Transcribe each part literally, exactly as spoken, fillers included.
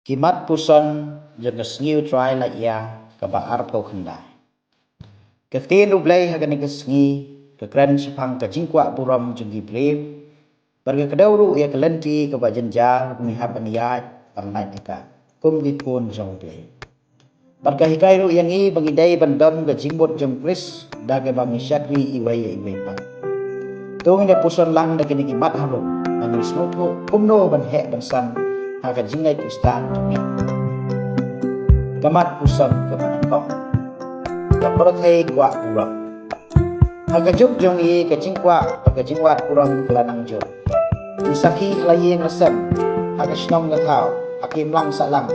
Ki mat puson jong ka sngi U Trai Laitia kaba arphew khyndai. Ka ktien U Blei ha kane ka sngi ka kren shaphang ka jingkwah burom jong ki briew. Bad ka kdew ruh ïa ka lynti kaba jynjar ba ngi hap ban ïaid ban lait ïa ka kum ki khun jong U Blei. Bad ka hikai ruh ïa ngi ba ngi dei ban don ka jingmut jong U Khrist da kaba ngi shakri iwei ïa iwei pat. To ngin ïa puson lang da kine ki mat harum, ba ngin sngewthuh kumno ban heh ban san ha ka jingngeit Khristan jong ngi. Ka mat puson kaba nyngkong, ka pyrthei kwah burom. Ha ka juk jong ngi ka jingkwah bad ka jingwad burom ka la nang jur. Ki sakhi ha la ïing la sem, ha ka shnong ka thaw, ha ka imlang sahlang,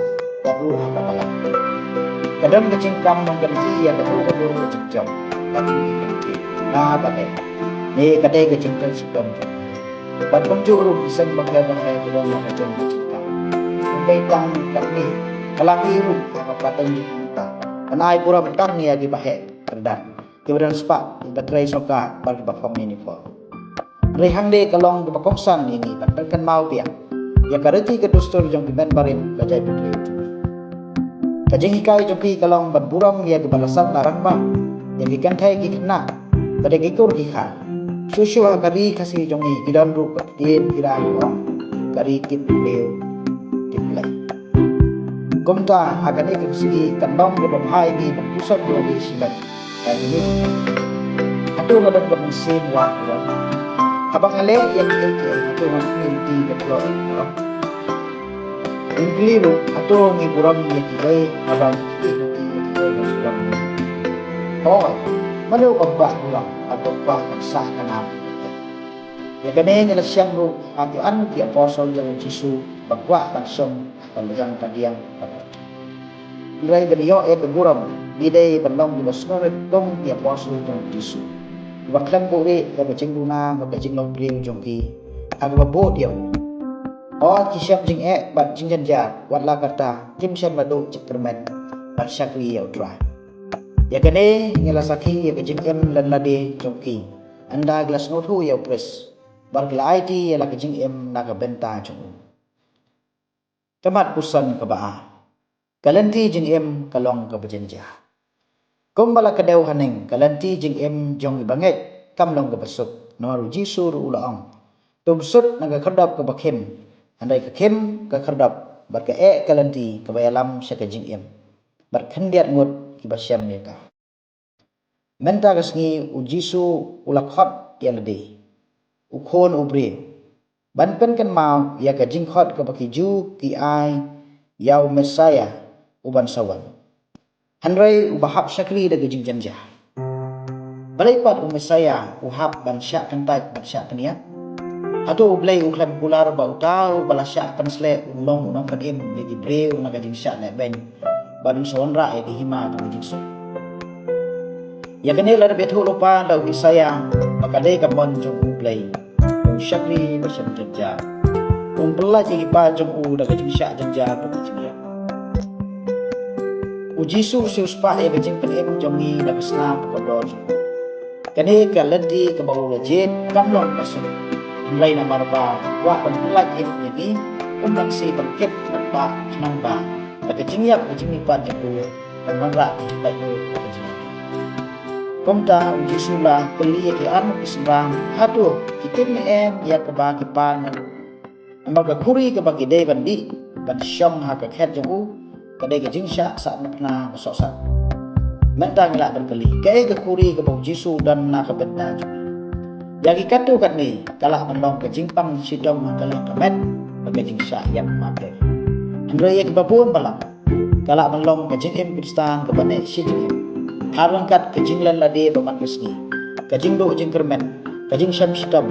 bad ruh ha ka balang. Ka don ka jingkam ban kynti ïa kato kato ka jingjop, bad ruh ki kynti na ba dei, ne ka dei ka jingkren shitom. Bad kumjuh ruh ki seng bangeit bangeit ka don ka jong ka jingkam. Ym dei tang katne, ka la ki ruh ha ka pateng jingkam. Ban ai burom tang ïa kiba heh kyrdan, kiba don spah, kiba trei sngewbha bad kiba phong ïa uniform. Hynrei hangne ka long kaba kongsan ïa ngi ban pynkynmaw biang ïa ka riti ka dustur jong ki mynbarim ka jaitbynriew. Ka jinghikai jong ki ka long ban burom ïa kiba la sat la rangbah, ïa ki kynthei ki khynnah, bad ïa ki kur ki kha. Shuh shuh ha ka ri Khasi jong ngi ki don ruh ka ktien Pynrang ki ong, ka ri Kip Blei, Kip Blei. Kumta ha kane ka sngi kan long kaba bha ïa ngi ban puson burom ïa ki shimet. Hato nga don ka mynsiem wad burom? Haba nga leh ïa kiei kiei, hato nga khmih lynti ban ïoh ïa ka burom? Ngi kylli ruh, hato ngi burom ïa kiwei haba ngi khmih lynti ïa kiwei ban burom? Hooid, mano ba kwah burom, hato kwah ban sah ka nam? Ïa kane ngi la shem ruh ha ki An ki Apostol jong U Jisu ba kwah ban shong ha ka liang ka diang. Hynrei ban ïoh ïa ka burom, ngi dei ban long kiba sngewrit kum ki Apostol jong U Jisu, kiba khlem buhrieh ïa ka jingduna bad ka jinglong briew jong ki ha kaba bud ïa U. Hooid, ki shem jingeh bad jingjynjar, wat la katta kim shem naduh jingkyrmen ban shakri ïa U Trai. Ïa kane ngi la sakhi ïa ka jingim lynlade jong ki, ynda ki la sngewthuh ïa U Khrist bad ki la aiti ïa la ka jingim na ka bynta jong U. Ka mat puson kaba ar. Ka lynti jingim ka long kaba jynjar. Kumba la kdew haneng, ka lynti jingim jong ki bangeit kam long kaba suk, namar U Jisu ruh u la ong, to bsut na ka khyrdop kaba khim, hynrei ka khim ka khyrdop bad ka eh ka lynti kaba ïalam sha ka jingim, bad khyndiat ngut kiba shem ïa ka. Mynta ka sngi U Jisu u la khot ïa lade U Khun u briew, ban pynkynmaw ïa ka jingkhot kaba ki Jiw ki ai ïa U Messaïah uban sa wan, hynrei uba hap shakri da ka jingjynjar. Balei pat U Messaïah u hap ban shah kyntait ban shah pynïap? Hato U Blei u khlem kular ba uta uba la shah pynsleh un long u nongpynim ïa ki briew na ka jingshah lehbeiñ, bad un sa wanrah ïa ka hima ka jingsuk? Ïa kane la dep ïathuh lypa da u Isaïah ba ka dei ka mon jong U Blei, u shakri ba shem jynjar, un pyllait ïa ki kpa jong u da ka jingshah jynjar bad ka jingïap. U Jisu u siewspah ïa ka jingpynim jong ngi da ka snam kaba dor jong u. Kane ka lynti kaba u la jied kam long ka suk, hynrei namar ba u kwah ban pyllait ïa ngi, um lah shuh ban kit ban bah khnang ba da ka jingïap ka jinglipad jong u, ban wanrah ïa ka jingïap. Kumta U Jisu u la kylli ïa ki arngut ki synran, hato ki tip ne em ïa kaba ki pan? Namar ka khuri kaba ki dei ban dih ban shong ha ka khet jong u, ka dei ka jingshah sahnarphna ba sohsat. Mynta ngi lah ban kylli, kaei ka khuri kaba U Jisu u don na ka bynta jong ngi? Ïa ki katto katne ka lah ban long ka jingpang shitom ha ka liang ka met bad ka jingshah ïap martyr. Hynrei ïa kiba bun balang ka lah ban long ka jingim Khristan kaba neh shi jingim, ha ryngkat ka jinglen lade ba man ka sngi, ka jingduh jingkyrmen, ka jingshem shitom,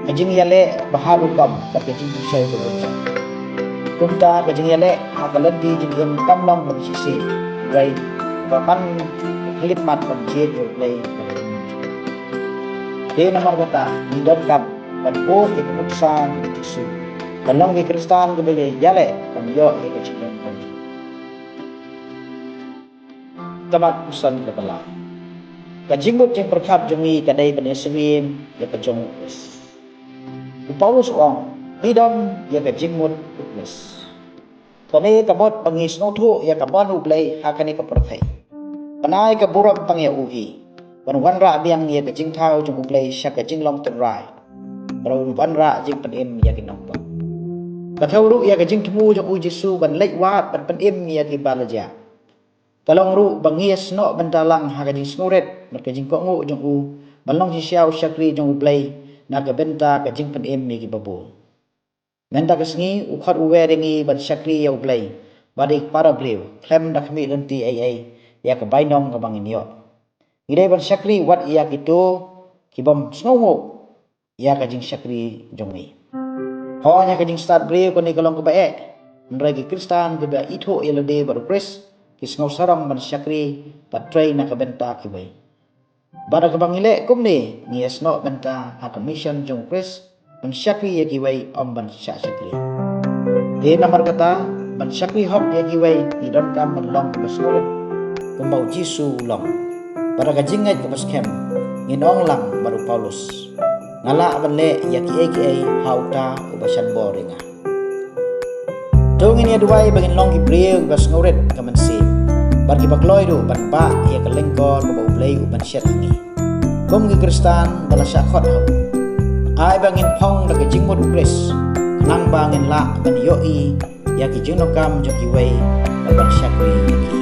ka jingïaleh ba ha rukom bad ka jingpynshoi ka bynta. Kumta ka jingïaleh ha ka lynti jingim kam long ban shisha, hynrei ba man ka khyllipmat ban jied ïa U Blei. Te namar kata ngi donkam ban bud ïa ka nuksa jong U Jisu, ban long ki Khristan kiba ïaleh ban ïoh ïa ka jingim kaba Ka mat puson kaba lai. Ka jingmut jingpyrkhat jong ngi ka dei ban ïasyriem ïa ka jong U Khrist. U Paulus u ong, ngi don ïa ka jingmut U Khrist. Kane ka mut ba ngi sngewthuh ïa ka mon U Blei ha kane ka pyrthei. Ban ai ka burom tang ïa u hi. Ban wanrah biang ïa ka jingthaw jong U Blei sha ka jinglong tynrai. Ban wanrah jingpynim ïa ki nongpop. Ka thew ruh ïa ka jingthmu jong U Jisu ban leit wad ban pynim ïa ki ba la jia. Ka long ruh ba ngi ïasnoh bynta lang ha ka jingsngewrit bad ka jingkohnguh jong u ban long shisha u shakri jong U Blei na ka bynta ka jingpynim ïa ki babun. Mynta ka sngi u khot u wer ïa ngi ban shakri ïa U Blei bad ïa ki para briew khlem da khmih lynti ei ei ïa ka bainong kaba ngin ïoh. Ngi dei ban shakri wat ïa kito ki bym sngewnguh ïa ka jingshakri jong ngi. Hooid, ïa ka jingstad briew kane ka long kaba eh. Hynrei ki Khristan kiba ithuh ïa lade bad U Khrist ki sngewsarong ban shakri bad trei na ka bynta kiwei. Bad haba ngi leh kumne ngi ïasnoh bynta ha ka mission jong U Khrist ban shakri ïa kiwei, ym ban shah shakri. Te namar kata ban shakri hok ïa kiwei ngi donkam ban long kiba sngewrit kumba U Jisu u long. Bad ha ka jingngeit kaba skhem ngin ong lang bad u Paulus, nga lah ban leh ïa kiei kiei ha uta uba shah bor ïa nga. To ngin ïa duwai ba ngin long ki briew kiba sngewrit ka mynsiem bad kiba kloi ruh ban bah ïa ka lyngkor kaba U Blei u pynshet ha ngi. Kum ki Khristan ba la shah khot ha u, ai ba ngin phong da ka jingmut U Khrist khnang ba ngin lah ban ïohi ïa ki jingdonkam jong kiwei bad ban shakri ïa ki.